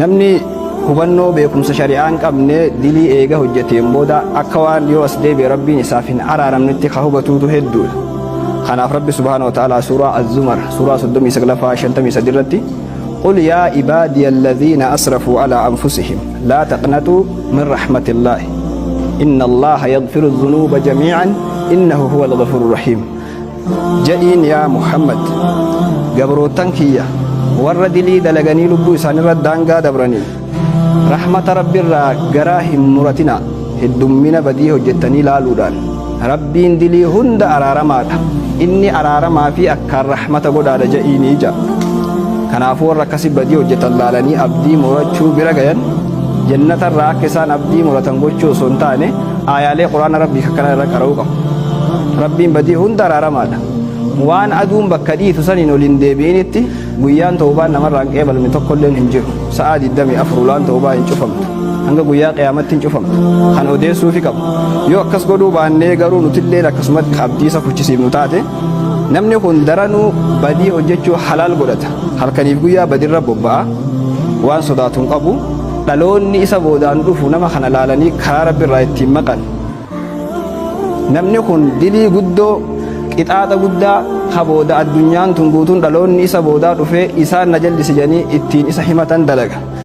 Namni hubannoo beekumsa shari'aa hin qabne dilii eega hojjateen booda akka waan yoo as deebi'e Rabbiin isaaf hin araaramnetti ka hubatuutu hedduudha. Kanaaf Rabbi subhaanahu wa ta'aalaa suuraa Az-Zumar suuraa 39ffaa 53 irratti Qul yaa ibaadiya alladhiina asrafuu alaa anfusihim laa taqnatuu min rahmatillaahi inna Allaaha yaghfiru dhunuuba jamii'an innahu huwal ghafuurur rahiim. Jedhiin yaa Muhammad, gabroottan kiyya warra dilii dalaganii lubbuu isaanirra daangaa dabraniin, rahmata Rabbirraa garaa hin muratinaa, heddummina badii hojjattanii laaluudhaan. Rabbiin dilii hunda araaramaadha, inni araaramaa fi akkaan rahmata godhaadha ja'iinii ja'a. Kanaafuu warra akkasi badii hojjatan laalanii abdii murachuu bira gayan, jannatarraa akka isaan abdii muratan gochuu osoo hin taane, Aayaalee Qur'aana Rabbii kakkana irra qara'uu qabu. Rabbiin badii hunda araaramaadha. Waan aduun bakka dhiitu saniin ol hin deebi'initti guyyaan tawbaan namarraa hin qeebalamne tokkolleen hin jiru. Sa'aa 24 ulaan tawbaa hin cufamtu. Hanga guyyaa qiyaamatti hin cufamtu. Kan odeessuufi qabu. Yoo akkas godhuu baannee garuu nutilleen akkasumatti abdii isa kuchisiifnu taate namni kun daranuu badii hojjechuu halaal godhata. Halkaniif guyyaa badirra bobba'a. Waan sodaatu hin qabu. Dhaloonni isa boodaan dhufu nama kana laalanii karaa Rabbi irraa ittiin maqan. Namni kun dilii guddoo qixaaxa guddaa ka booda addunyaan tun guutuun dhaloonni isa boodaa dhufee isaan na jallise jedhanii ittiin isa himatan dalaga.